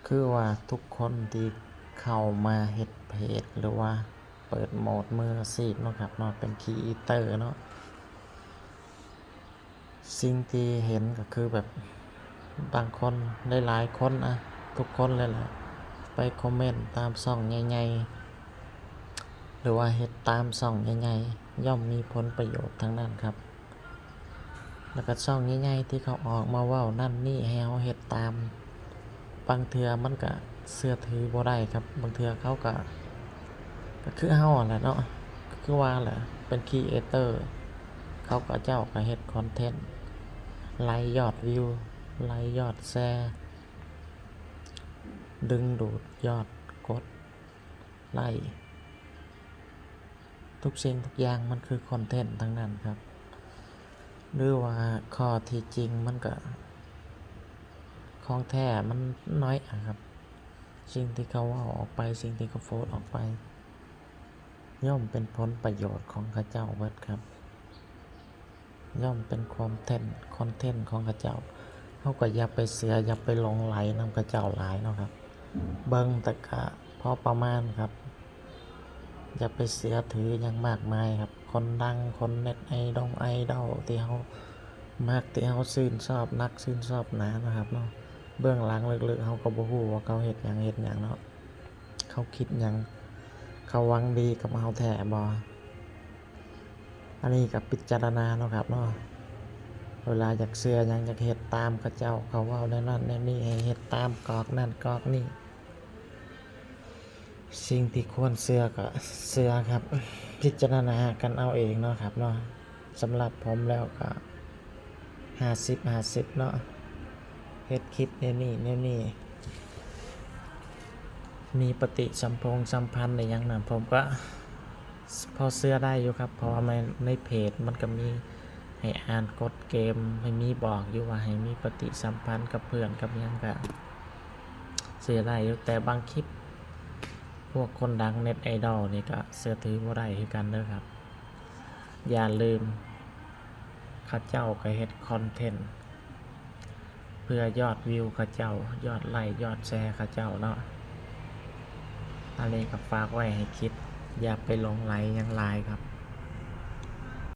ຄືວ່າທຸກຄົນທີ່ເຂົ້າມາເຮັດເພຈ ຫຼືວ່າເປີດໂໝດມືອາຊີບເນາະຄັບເນາະ ເປັນຄຣີເອເຕີເນາະ ສິ່ງທີ່ເຫັນກໍຄືແບບບາງຄົນ ຫຼາຍໆຄົນ ອະ ທຸກຄົນເລີຍແຫຼະ ໄປຄອມເມັນຕາມຊ່ອງໃຫຍ່ໆ ຫຼືວ່າເຮັດຕາມຊ່ອງໃຫຍ່ໆ ຍ່ອມມີຜົນປະໂຫຍດທັງນັ້ນຄັບ. ແລ້ວກໍຊ່ອງໃຫຍ່ໆທີ່ເຂົາອອກມາເວົ້ານັ້ນນີ້ໃຫ້ເຮົາເຮັດຕາມ ບາງເທື່ອມັນກະເຊື່ອຖືບໍ່ໄດ້ຄັບ ບາງເທື່ອເຂົາກະ ກະຄືເຮົາຫັ້ນແຫຼະເນາະ ຄືວ່າແຫຼະ ເປັນຄຣີເອເຕີ ເຂົາກໍ ເຂົາເຈົ້າກໍເຮັດຄອນເທັນ ໄລ່ຍອດວິວ ໄລ່ຍອດແຊ ດຶງດູດຍອດກົດໄລ້ ທຸກສິ່ງທຸກຢ່າງມັນຄືຄອນເທັນທັງນັ້ນຄັບ ຫຼືວ່າຂໍ້ທີ່ຈິງມັນກະ ຂອງແທ້ມັນນ້ອຍອະຄັບ ສິ່ງທີ່ເຂົາເວົ້າອອກໄປ ສິ່ງທີ່ເຂົາໂພສອອກໄປ ຍ່ອມເປັນຜົນປະໂຫຍດຂອງເຂົາເຈົ້າເບິດຄັບ ຍ່ອມເປັນຄວາມເທັນ ຄອນເທັນຂອງເຂົາເຈົ້າ ເຮົາກໍຢ່າໄປເຊື່ອ ຢ່າໄປຫຼົງໄຫຼນຳເຂົາເຈົ້າຫຼາຍເນາະຄັບ ເບິ່ງແຕ່ກະພໍປະມານຄັບ ຢ່າໄປເຊື່ອຖືຫຍັງມາກມາຍຄັບ ຄົນດັງ ຄົນເນັດໄອດົງໄອດອລ ທີ່ເຮົາມັກ ທີ່ເຮົາຊື່ນຊອບນັກ ຊື່ນຊອບໜາເນາະຄັບເນາະ ເບື້ອງຫຼັງເລິກໆ ເຮົາກໍບໍ່ຮູ້ວ່າເຂົາເຮັດຫຍັງ ເຮັດຫຍັງເນາະ ເຂົາຄິດຫຍັງ ເຂົາຫວັງດີກັບເຮົາແທ້ບໍ່ ອັນນີ້ກໍພິຈາລະນາເນາະຄັບເນາະ ເວລາຢາກເຊື່ອຫຍັງ ຢາກເຮັດຕາມເຂົາເຈົ້າ ເຂົາເວົ້າແນວນັ້ນແນວນີ້ ໃຫ້ເຮັດຕາມກອກນັ້ນກອກນີ້ ສິ່ງທີ່ຄວນເຊື່ອກໍເຊື່ອຄັບ ພິຈາລະນາກັນເອົາເອງເນາະຄັບເນາະ ສຳລັບຜົມແລ້ວກໍຫ້າສິບຫ້າສິບເນາະ ເຮັດຄລິບແນວນີ້ແນວນີ້ ມີປະຕິສຳພົງສຳພັນອີ່ຫຍັງນະ ຜົມກໍພໍເຊື່ອໄດ້ຢູ່ຄັບ ເພາະວ່າໃນ ໃນເພຈມັນກໍມີໃຫ້ອ່ານກົດເກມ ໃຫ້ມີບອກຢູ່ວ່າໃຫ້ມີປະຕິສຳພັນກັບເພື່ອນກັບຫຍັງ ກໍເຊື່ອໄດ້ຢູ່ ແຕ່ບາງຄລິບ ພວກຄົນດັງເນັດໄອດອລນີ້ກໍເຊື່ອຖືບໍ່ໄດ້ຄືກັນເດີຄັບ ຢ່າລືມ ເຂົາເຈົ້າກໍເຮັດຄອນເທັນ ເພື່ອຍອດວິວເຂົາເຈົ້າ ຍອດໄລ້ ຍອດແຊເຂົາເຈົ້າເນາະ ອັນນີ້ກໍຝາກໄວ້ໃຫ້ຄິດ ຢ່າໄປຫຼົງໄຫຼຫຍັງຫຼາຍຄັບ